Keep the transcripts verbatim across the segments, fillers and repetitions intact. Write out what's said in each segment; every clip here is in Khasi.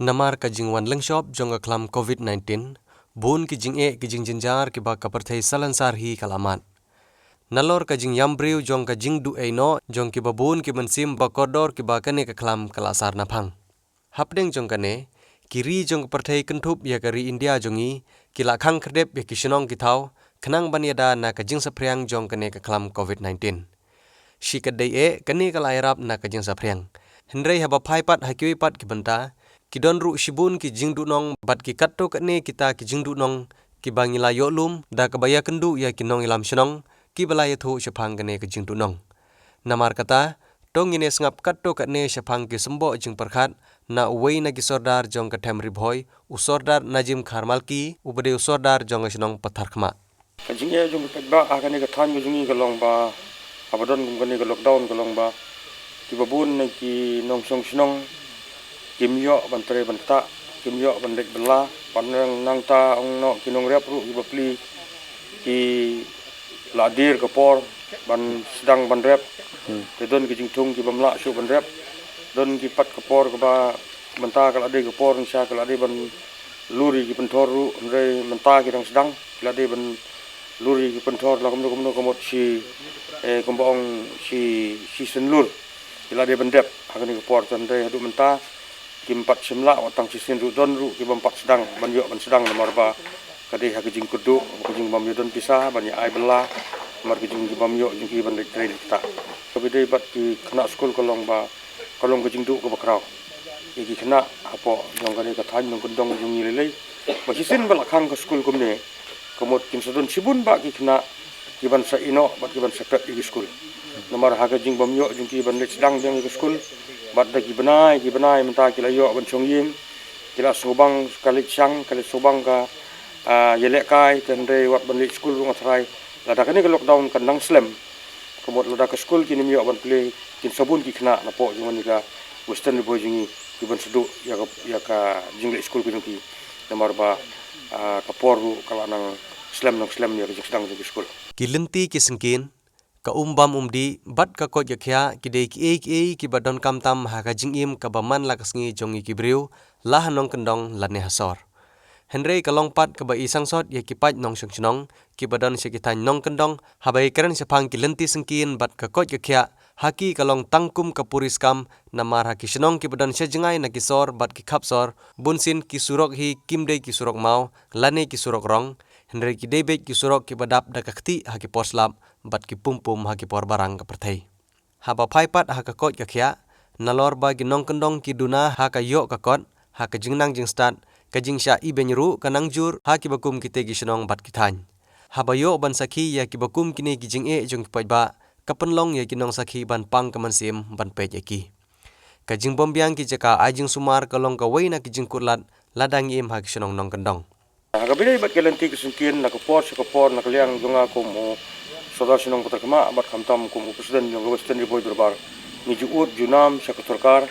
Namar ka jingwan lyngshop jong ka khlam covid nineteen, bun ki jingeh ki jingjynjar kiba ka pyrthei salonsar hi ka la mad. Nalor ka jingïam briew jong ka jingduh ei noh jong kiba bun ki mynsiem ba kordor kiba kane ka khlam ka la sar naphang. Hapdeng jong kane, ki ri jong ka pyrthei kynthup ïa ka ri India jong ngi, ki la khang khyrdep ïa ki shnong ki thaw, khnang ban ïada na ka jingsaphriang jong kane ka khlam covid nineteen. Shi katdei eh, kane ka la ïarap na ka jingsaphriang. Hynrei haba phai pat ha kiwei pat ki bynta, ki don ruh shibun ki jingduhnong bad ki katto katne kita ki jingduhnong kiba ngi la ïoh lum da kaba ïakynduh ïa ki nongïalam shnong kiba la ïathuh shaphang kane ka jingduhnong. Namar kata, to ngin ïa sngap katto katne shaphang ki symboh jingpyrkhat na uwei na ki sordar jong ka them Ri Bhoi, u Sordar Najim Kharmalki, uba dei u sordar jong ka shnong Patharkhmah. Ka jingeh jong ka paidbah ha kane ka thaiñ ka jong ngi ka long ba, haba don kum kane ka lockdown ka long ba, kiba bun na ki nongshong shnong kim ïoh ban trei ban ktah, kim ïoh ban leit bylla, bad nang, nangta ong noh ki nongrep ruh kiba plie ki la dier ka por ban sdang ban rep. Hmm. Te don ki jingthung ki bym lah shuh ban rep. Don ki pat ka por kaba mynta ka la dei ka por ngi sha ka la dei ban lur ïa ki pynthor ruh, hynrei mynta ki dang sdang, ki la dei ban lur ïa ki pynthor la kumno kumno ka mut shi, eh, kumba ong shi, shi sien lur. Ki la dei ban dep ha kane ka por, hynrei haduh mynta kim pat shym lah, wat tang shisien ruh don ruh ki bym pat sdang ban ïoh ban sdang namar ba ka dei ha ka jingkyrduh, ka jingbym ïoh don pisa ban ïa ai bylla, namar ka jing, ki bym ïoh jong ki ban leit trei leit ktah. Kaba dei bad ki khynnah skul ka long ba, ka long ka jingduh kaba khraw ïa ki khynnah hapoh jong kane ka thaiñ nongkyndong jong ngi lei lei. Ba shisien ba la khang ka skul kumne, ka mut kin sa don shibun bah ki khynnah ki ban sa ïeh noh bad ki ban sa pep ïa ki skul. Namar ha ka jingbym ïoh jong ki ban leit sdang biang ïa ki skul, bad da ki bnai ki bnai mynta ki la ïoh ban shong ïing, ki la sngewbang ka leit shang, ka leit sngewbang ka, ah, ïalehkai, te hynrei wat ban leit skul ruh nga tharai lada kane ka lockdown kan nang slem, ka mut lada ka skul kin ym ïoh ban plie, kin sa bun ki khynnah napoh jong kane ka Western Ri Bhoi jong ngi ki ban sa duh ïa ka, ïa ka jingleit skul ka jong ki. Namar ba, ah, ka por ruh ka la nang slem nang slem ïa ka jingsdang jong ki skul. Ki lynti ki syngkien, ka um bam um dih bad ka koit ka khiah ki dei kiei kiei kiba donkam tam ha ka jingim kaba man la ka sngi jong ngi ki briew la ha nongkyndong lane ha sor. Hynrei ka long pat kaba i sangsot ïa ki paid nongshong shnong kiba don sha ki thaiñ nongkyndong haba ïakren shaphang ki lynti syngkien bad ka koit ka khiah ha ki ka long tang kum ka puriskam, namar ha ki shnong kiba don sha jngai na ki sor bad ki khap sor, bunsien ki surok hi kim dei ki surok maw lane ki surok rong, hynrei ki dei beit ki surok kiba dap da ka ktieh ha ki por slap bad ki pum pum ha ki por barang ka pyrthei. Haba phai pat ha ka koit ka khiah, nalor ba ki nongkyndong ki duna ha ka ïoh ka kot, ha ka jingnang jingstad, ka jingshah ibeiñ ruh ka nang jur ha kiba kum kitei ki shnong bad ki thaiñ. Haba ïoh ban sakhi ïa kiba kum kine ki jingeh jong ki paidbah, ka pynlong ïa ki nongsakhi ban pang ka mynsiem ban peit ïa ki. Ka jingbym biang ki jaka ai jingsumar ka long kawei na ki jingkut lad lada ngi im ha ki shnong nongkyndong. Ha kaba ïadei bad ki lynti ki syngkien, na ka por sha ka por, na ka liang jong nga kum u Sordar Shnong Patharkhmah bad khamtam kum u President jong ka Western Ri Bhoi Dorbar, ngi ju ud ju nam sha ka sorkar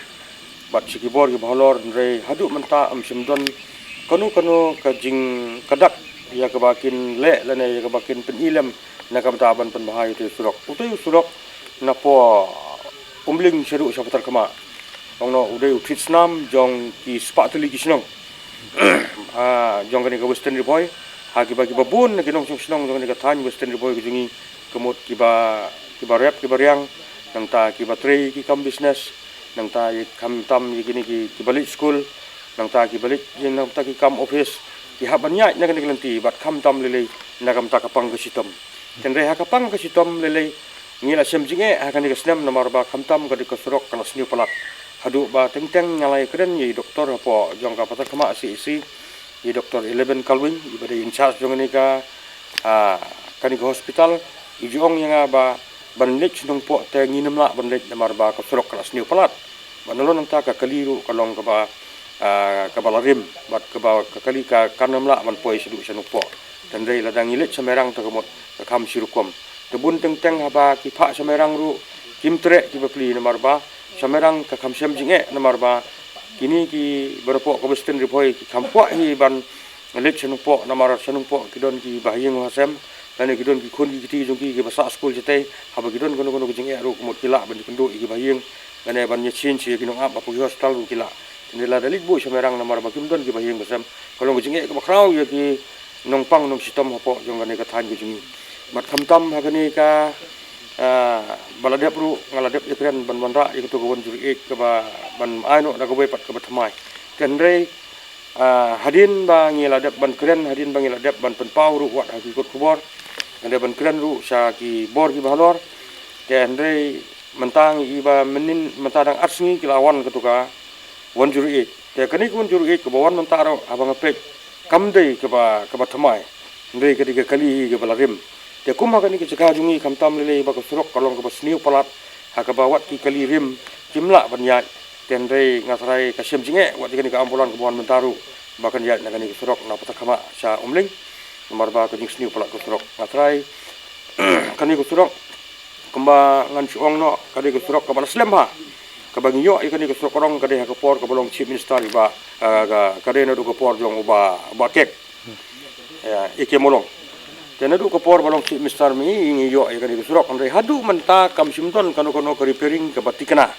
bad sha ki bor kiba halor, hynrei haduh mynta ym shym don kano kano ka jingkyrduh ïa kaba kin leh lane ïa kaba kin pyni lem na ka bynta ban pynbha ïa utei u surok. Utei u surok napoh Umling sha ruh sha Patharkhmah, ong noh u dei u thied snam jong ki spah tylli ki shnong, ah, jong kane ka Western Ri Bhoi. Ha kiba, kiba bun na ki nongshong shnong jong kane ka thaiñ Western Ri Bhoi ka jong ngi, ka mut kiba, kiba rep kiba riang, nangta kiba trei ki kam business, nangta ïa khamtam ïa kine ki, kiba leit skul, nangta kiba leit ïa nangta ki kam office, ki hap ban ïaid na kane ka lynti bad khamtam lei lei na ka bynta ka pang ka shitom. Hynrei ha ka pang ka shitom lei lei ngi la shem jingeh ha kane ka snem namar ba khamtam ka dei ka surok ka la sniew palat. Haduh ba teng teng nga la ïakren ïa i doktor hapoh jong ka Patharkhmah C H C, i Doktor Eleven Kalwin, iba dei in charge jong kane ka, ah, kane ka hospital, i ju ong ïa nga ba ban leit sha Nongpoh te ngin ym lah ban leit namar ba ka surok ka la sniew palat. Bad nalor nangta ka kali ruh ka long kaba, ah, kaba la rim, bad kaba ka kali ka, kan ym lah ban poi shaduh sha Nongpoh. Hynrei lada ngi leit sha Mairang te ka mut ka kham shi rukom. Te bun teng teng haba ki phah sha Mairang ruh kim treh kiba plie namar ba sha Mairang ka kham shem jingeh namar ba kine kiba napoh ka Western Ri Bhoi ki kham kwah hi ban leit sha Nongpoh namar sha Nongpoh ki don ki bahaïing hasem, lane ki don ki khun ki kti jong ki kiba sah skul shatei, haba ki don kano kano ka jingeh ruh ka mut ki lah ban ïakynduh ïa ki bahaïing, lane ban ïa change ïa ki nongap hapoh ki hospital ruh ki lah. Ngi la da leit buh sha Mairang namar ba kim don kiba ha ïing ba sem. Ka long ka jingeh kaba khraw ïa ki nongpang nongshitom hapoh jong kane ka thaiñ ka jong ngi. Bad khamtam ha kane ka, ah, ba la dep ruh, nga la dep ïakren ban wanrah ïa kato ka one zero eight kaba ban ai noh da kawei pat kaba thymmai. Te hynrei, ah, hadien ba ngi la dep ban kren, hadien ba ngi la dep ban pynpaw ruh wat ha ki kot khubor, ngi la dep ban kren ruh sha ki bor kiba halor. Te hynrei mynta ngi i ba mynnin mynta dang ar sngi ki la wan kato ka one zero eight. Te kane ka one zero eight kaba wan mynta ruh haba nga peit kam dei kaba, kaba thymmai. Hynrei ka dei ka kali hi kaba la rim. Te kum ha kane ka jaka jong ngi khamtam lei lei ba ka surok ka long kaba sniew palat ha kaba wat ki kali rim kim lah ban ïaid. Te hynrei nga tharai ka shem jingeh wat ïa kane ka ambulance kaba wan mynta ruh ba kan ïaid na kane ka surok na Patharkhmah sha Umling. Namar ba ka jingsniew palat ka surok. Nga tharai kane ka surok kumba ngan shu ong noh, ka dei ka surok kaba la slem bha. Kaba ngi ïoh ïa kane ka surok rong ka dei ha ka por kaba long Chief Minister i Bah, ah, ka, ka dei naduh ka por jong u Bah, Bah Kek. Ïa, i Kemulong. Te naduh ka por ba long Chief Minister ma i ngi ïoh ïa kane ka surok, hynrei haduh mynta kam shym don kano kano ka repairing kaba thikna.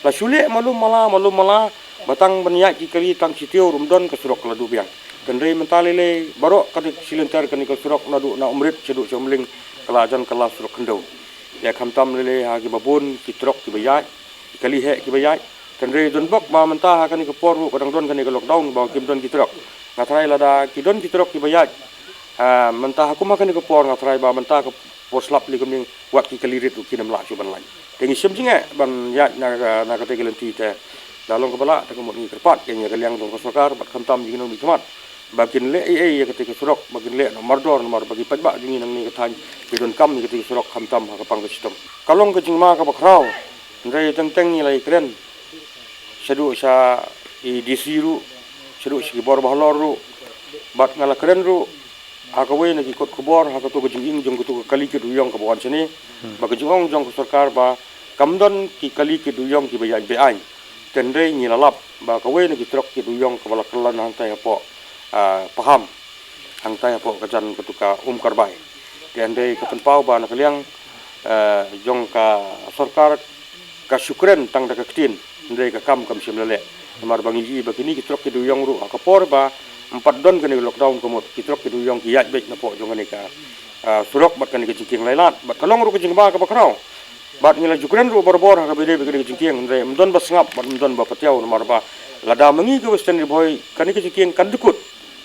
La shu leh malu mala, malu mala, ba tang ban ïaid ki kali tang shi taïew ruh ym don ka surok ka la duh biang. Te hynrei mynta lei lei baroh ka dei shi lynter kane ka surok naduh na Umrit shaduh sha Umling ka la jan ka la surok khyndew. Ïa khamtam lei lei ha kiba bun ki trok kiba ïaid, ki kali heh kiba ïaid. Te hynrei don bok ba mynta ha kane ka por ruh ka dang don kane ka lockdown ba kim don ki trok. Nga tharai lada ki don ki trok kiba ïaid, ah, mynta ha kum ha kane ka por nga tharai ba mynta ka por slap lei kumne wat ki kali rit ruh kin ym lah shuh ban lait. Te ngi shem jingeh ban ïaid na ka, na katei ka lynti te. Da long kaba lah te ka mut ngi kyrpad ïa ka liang jong ka sorkar bad khamtam ïa ki nongmihkhmat ba kin leh ei ei ïa katei ka surok, ba kin leh noh mardor namar ba ki paidbah jong ngi nangne ka thaiñ ki donkam ïa katei ka surok khamtam ha ka pang ka shitom. Ka long ka jingma kaba khraw. Hynrei teng teng ngi la ïakren shaduh sha i D C ruh, shaduh sha ki bor ba halor ruh, bad nga la kren ruh ha kawei na ki kot khubor ha kato ka jingïing jong kato ka kali kit ruyong kaba wan shane, ba ka jingong jong ka sorkar ba kam don ki kali kit ruyong kiba ïaid be-aiñ. Te hynrei ngi la lap ba kawei na ki trok kit ruyong kaba la kylla na hangtai hapoh, ah, Paham, hangtai hapoh ka jan kato ka Umkarbai. Te hynrei ka pynpaw ba na ka liang, ah, jong ka sorkar ka shu kren tang da ka ktien, hynrei ka kam kam shym la leh. Namar ba ngi ïohi ba kine ki trok kit ruyong ruh ha ka por ba ym pat don kane ka lockdown ka mut ki trok kit ruyong ki ïaid beit napoh jong kane ka, ah, surok bad kane ka jingkieng Lailad bad ka long ruh ka jingma kaba khraw. Bad ngi la ju kren ruh barabor ha kaba ïadei bad kane ka jingkieng, hynrei ym don ba sngap bad ym don ba patiaw namar ba lada ma ngi ka Western Ri Bhoi kane ka jingkieng kan dkut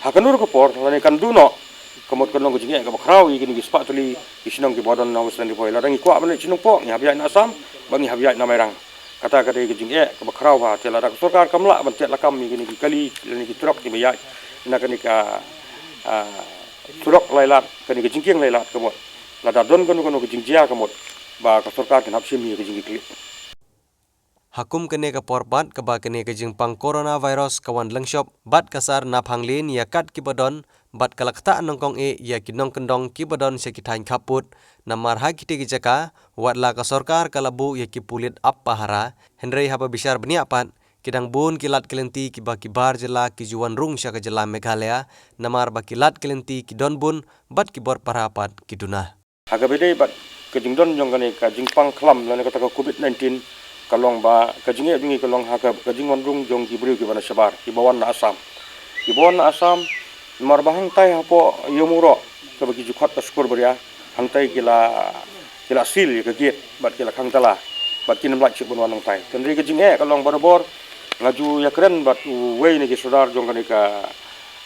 ha kano ruh ka por lane kan duh noh, ka mut ka long ka jingeh kaba khraw ïa kine ki spah tylli ki shnong kiba don na Western Ri Bhoi. Lada ngi kwah ban leit shnong poh ngi hap ïaid na Assam bad ngi hap ïaid na Mairang. Kata ka dei ka jingeh kaba khraw bha. Te lada ka sorkar kam lah ban tet lakam ïa kine ki kali lane ki trok kiba ïaid na kane ka, ah, surok Lailad, kane ka jingkieng Lailad ka mut, lada don kano kano ka jingjia ka mut, ba ka sorkar kan hap shim ïa ka jingkitkhlieh. Ha kum kane ka por pat kaba kane ka jingpang coronavirus ka wan lyngshop bad ka sar naphanglien ïa kat kiba don bad ka la ktah nyngkong eh ïa ki nongkyndong kiba don sha ki thaiñ khappud. Namar ha kitei ki jaka wat la ka sorkar ka la buh ïa ki pulit ap pahara, hynrei haba bishar bniah pat ki dang bun ki lad ki lynti kiba ki bar jylla ki ju wan rung sha ka jylla Meghalaya, namar ba ki lad ki lynti ki don bun bad ki bor para pat ki duna. Ha kaba ïadei bad ka jingdon jong kane ka jingpang khlam lane kata ka covid nineteen, ka long ba ka jingeh jong ngi ka long ha ka, ka jingwan rung jong ki briew kiba na shabar, kiba wan na Assam. Kiba wan na Assam, namar ba hangtai hapoh Ïewmawroh kaba ki ju khot ka Shukurbaria, hangtai ki la, ki la seal ïa ka gate bad ki la khang tala bad kin ym lah shuh ban wan hangtai. Te hynrei ka jingeh ka long barabor. Nga ju ïakren bad uwei na ki sordar jong kane ka,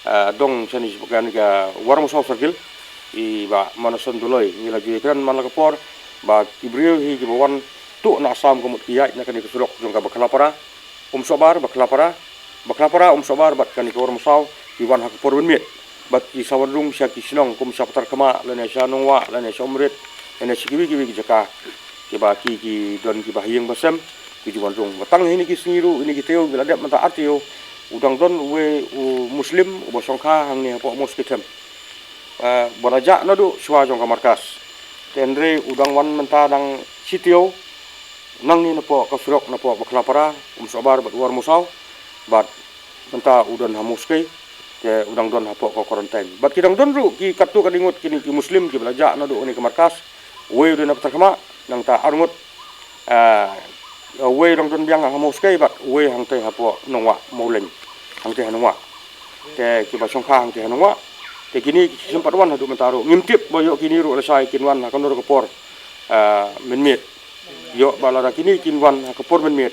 ah, dong shane, kane ka Warmusaw Circle, i Bah Manason Doloi, ngi la ju ïakren man la ka por ba ki briew hi kiba wan tuh na Assam ka mut ki ïaid na kane ka surok jong ka Bakhlapara, Umsohbar, Bakhlapara, Bakhlapara, Umsohbar bad kane ka Warmusaw, ki wan ha ka por mynmiet bad ki sa wan rung sha ki shnong kum sha Patharkhmah lane sha Nongwah lane sha Umrit lane sha kiwei kiwei ki jaka kiba ki, ki don kiba ha ïing ba sem, ki ju wan rung. Ba tang ha kine ki sngi ruh, kine ki taïew, ki la dep mynta ar taïew, u dang don uwei u Muslim uba shongkha hangne hapoh Mosque Them, eh, ba la jah naduh shuwa jong ka markas. Te hynrei u dang wan mynta dang shi taïew nangne napoh ka surok napoh Bakhlapara, Umsohbar bad Warmusaw, bad mynta u don ha Mosque, te u dang don hapoh ka quarantine. Bad ki dang don ruh ki katto katne ngut kine ki Muslim kiba la jah naduh kane ka markas, uwei u dei na Patharkhmah, nangta arngut, ah, Uwei Rongdon Biang ha Mawskei bad uwei hangtei hapoh Nongwah Mawleng, hangtei ha Nongwah. Te kiba shongkha hangtei ha Nongwah. Te kine ki shem pat wan haduh mynta ruh. Ngim tip ba ïoh kine ruh lashai kin wan ha kano ka por mynmiet. Ïoh ba lada kine kin wan ha ka por mynmiet,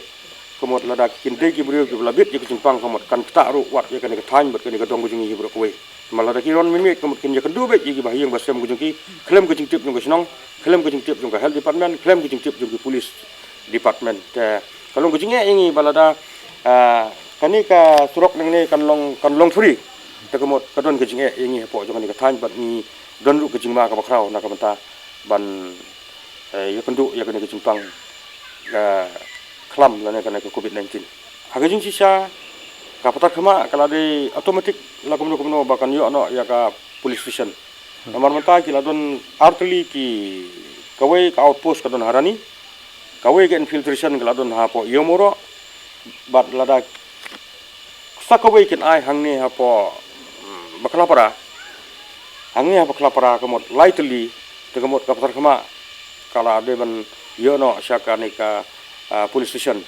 ka mut lada kin dei ki briew kiba la bit ïa ka jingpang, ka mut kan ktah ruh wat ïa kane ka thaiñ bad kane ka dong ka jong ngi hi baroh kawei. Namar lada ki wan mynmiet, ka mut kin ïakynduh beit ïa kiba ha ïing ba sem ka jong ki khlem ka jingtip jong ka shnong, khlem ka jingtip jong ka health department, khlem ka jingtip jong ki police department. Te ka long ka jingeh ïa ngi ba lada kane ka surok nangne kan long, kan long free, te ka mut ka don ka jingeh ïa ngi hapoh jong kane ka thaiñ bad ngi don ruh ka jingma kaba khraw na ka bynta ban ïakynduh ïa kane ka jingpang khlam lane kane ka covid nineteen. Ha ka jingshisha, ka Patharkhmah ka la dei automatic la kumno kumno ba kan ïoh noh ïa ka police station. Namar mynta ki la don artylli ki, kawei ka outpost ka don ha Rani, kawei ka infiltration ka la don hapoh Ïewmawroh, bad lada sa kawei kin ai hangne hapoh Bakhlapara, hangne ha Bakhlapara ka mut lai tylli, te ka mut ka Patharkhmah ka la dei ban ïoh noh sha kane ka police station.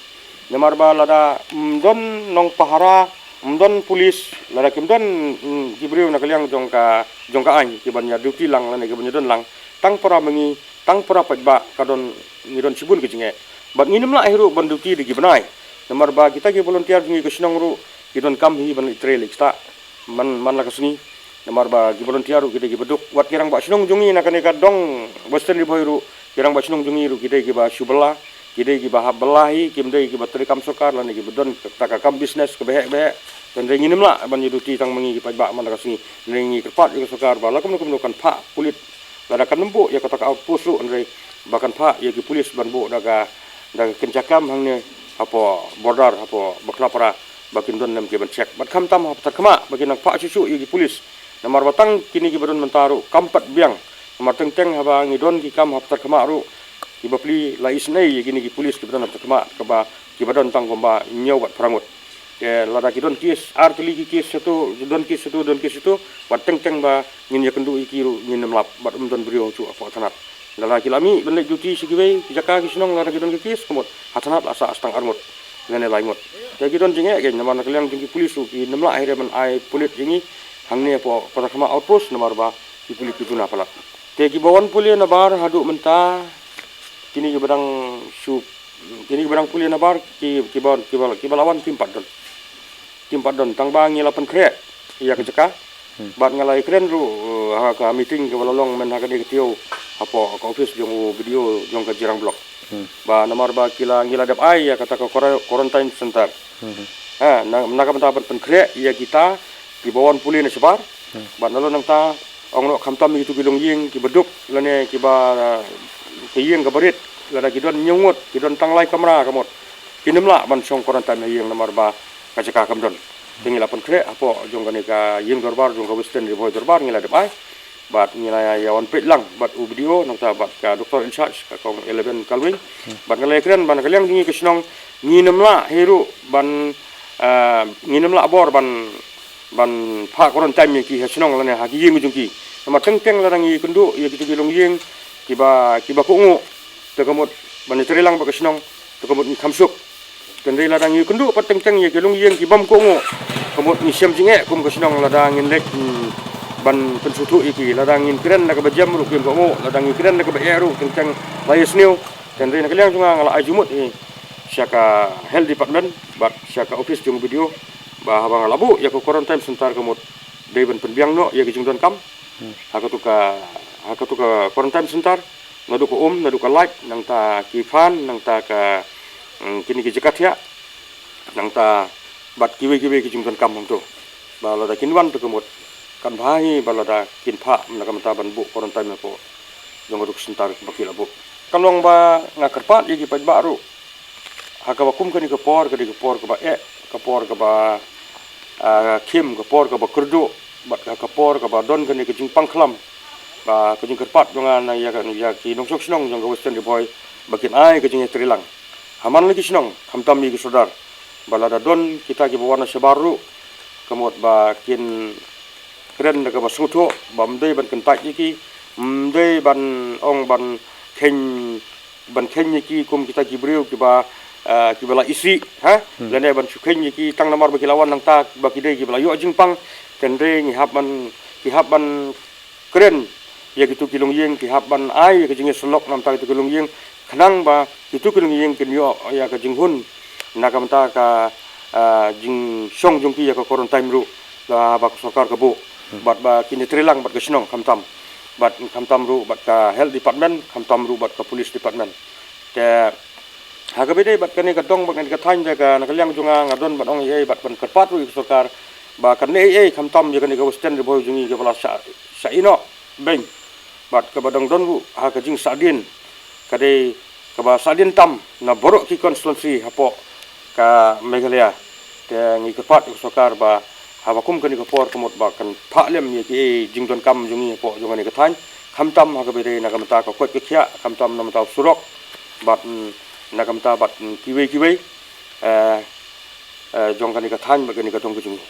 Namar ba lada ym don nongpahara, ym don police, lada kim don ki briew na ka liang jong ka, jong ka aiñ kiban ïa duty lang lane kiban ïa don lang, tang para ma ngi, tang para paidbah ka don, ngi don shibun ka jingeh. Bad ngin ym lah hi ruh ban duty da ki bnai. Namar ba kita ki volunteer jong ngi ka shnong ruh ki don kam hi ban leit trei leit ktah man, man la ka sngi. Namar ba ki volunteer ruh ki dei kiba duk, wat ki rangbah shnong jong ngi na kane ka dong Western Ri Bhoi ruh, ki rangbah shnong jong ngi ruh ki dei kiba shu bylla, ki dei kiba hap bylla hi, kim dei kiba trei kam sorkar lane kiba don kata ka kam business kaba heh bha. Te hynrei ngin ym lah ban ïa duty tang ma ngi ki paidbah man la ka sngi. Hynrei ngi kyrpad ïa ka sorkar ba la kumno kumno kan phah pulit, lada kan ym buh ïa kata ka outpost ruh, hynrei ba kan phah ïa ki police ban buh da ka, da ka kynja kam hangne hapoh border hapoh Bakhlapara, ba kin don lem kiban check. Bad khamtam ha Patharkhmah ba kin nang phah shuh shuh ïa ki police. Namar ba tang kine kiba don mynta ruh kam pat biang. Namar teng teng haba ngi don ki kam ha Patharkhmah ruh, kiba plie la isynei ïa kine ki police kiba don ha Patharkhmah, kaba, kiba don tang kumba hynñiew bad phra ngut. Te lada ki don case, artylli ki case shato, don case shato, don case shato, bad teng teng ba ngin ïakynduh ïa ki ruh ngin ym lap, bad ym don briew shuh hapoh thanat. Lada ki la mih ban leit duty sha kiwei ki jaka ki shnong, lada ki don ki case, ka mut ha thanat la sah tang ar ngut lane lai ngut. Te ki don jingeh kein namar na ka liang jong ki police ruh kin ym lah hi re ban ai pulit ïa ngi hangne hapoh Patharkhmah outpost namar ba ki pulit ki duna palat. Te kiba wan pule nabar haduh mynta, kine kiba dang shu, kine kiba dang pule nabar ki, kiba, kiba, kiba la wan kim pat don. Kim pat don, tang ba ngi la pynkhreh ïa ka jaka. Bad nga la ïakren ruh ha ka meeting kaba la long mynta ha kane ka taïew hapoh ka office jong u B D O jong ka Jirang Block. Ba namar ba ki la, ngi la dep ai ïa kata ka quara-, quarantine center. Ha, na, na ka bynta ban pynkhreh ïa kita kiba wan pule na shabar. Bad nalor nangta, ong noh khamtam ïa kitu ki longïing kiba duk lane kiba, ki ïing kaba rit, lada ki don hynñiew ngut, ki don tang lai kamra ka mut, kin ym lah ban shong quarantine ha ïing namar ba ka jaka kam don. Te ngi la pynkhreh hapoh jong kane ka ïing dorbar jong ka Western Ri Bhoi Dorbar, ngi la dep ai. Bad ngi la ïa wan peit lang bad u B D O nangta bad ka doctor in charge, ka Kong Eleven Kalwing. Bad nga la ïakren ba na ka liang jong ngi ka shnong, ngin ym lah hi ruh ban, ngin ym lah bor ban ban phah quarantine ïa ki ha shnong lane ha ki ïing jong ki. Namar teng teng lada ngi kynduh ïa kitu ki longïing kiba, kiba kohnguh, te ka mut ban ïatrei lang bad ka shnong, te ka mut ngi kham suk. Te hynrei lada ngi kynduh pat teng teng ïa ki longïing ki bym kohnguh, ka mut ngi shem jingeh kum ka shnong lada ngin leit ban pynsngewthuh ïa ki, lada ngin kren da kaba jem ruh kim kohnguh, lada ngi kren da kaba eh ruh teng teng la ïasniew. Te hynrei na ka liang jong nga, nga la ai jingmut ïa sha ka health department bad sha ka office jong u B D O ba haba nga la buh ïa ka quarantine center ka mut dei ban pynbiang noh ïa ka jingdonkam ha katu ka, ha katu ka quarantine center, naduh ka um, naduh ka light, nangta ki fan, nangta ka, kine ki jaka thiah, nangta bad kiwei kiwei ki jingdonkam hangto. Ba lada kin wan te ka mut kan bha hi ba lada kin phah na ka bynta ban buh quarantine hapoh jong katu ka center ba ki la buh. Ka long ba nga kyrpad ïa ki paidbah ruh, ha kaba kum kane ka por, ka dei ka por kaba eh, ka por kaba khim, ka por kaba kyrduh bad ka, ka por kaba don kane ka jingpang khlam. Ba ka jingkyrpad jong nga na ïa ki nongshong shnong jong ka Western Ri Bhoi ba kin ai ka jingïatreilang ha man la ki shnong, khamtam ïa ki sordar, ba lada don kita kiba wan na shabar ruh, ka mut ba kin kren da kaba sngewthuh, ba ym dei ban kyntait ïa ki, ym dei ban ong ban kheiñ, ban kheiñ ïa ki kum kita ki briew kiba ah, kiba la isih, ha? Hmm. Lane ban shu kheiñ ïa ki tang namar ba ki la wan nangta ba ki dei kiba la ïoh jingpang, hynrei ngi hap ban, ki hap ban kren ïa kitu ki longïing, ki hap ban ai ïa ka jingïasyllok namar kitu ki longïing, khnang ba kitu ki longïing kin ïoh ïa ka jinghun na ka bynta ka, ah, jingshong jong ki ïa ka quarantine ruh, ba, ba ka sorkar ka buh, hmm, bad ba kin ïatreilang bad ka shnong khamtam, bad khamtam ruh bad ka health department, khamtam ruh bad ka police department. Te ha kaba ïadei bad kane ka dong bad kane ka thaiñ, da ka, na ka liang jong nga, nga don ban ong ei ei bad ban kyrpad ruh ïa ka sorkar ba kane ei ei khamtam ïa kane ka Western Ri Bhoi jong ngi kaba la shah, shah ïehnoh beiñ bad kaba dang don ruh ha ka jingsahdien, ka dei kaba sahdien tam na baroh ki constituency hapoh ka Meghalaya. Te ngi kyrpad ïa ka sorkar ba haba kum kane ka por ka mut ba kan phah lem ïa ki jingdonkam jong ngi hapoh jong kane ka thaiñ, khamtam ha kaba ïadei na ka bynta ka koit ka khiah, khamtam na ka bynta u surok bad, mm, na ka bynta bad, mm, kiwei kiwei, eh, eh, jong kane ka thaiñ bad kane ka dong ka jong ngi.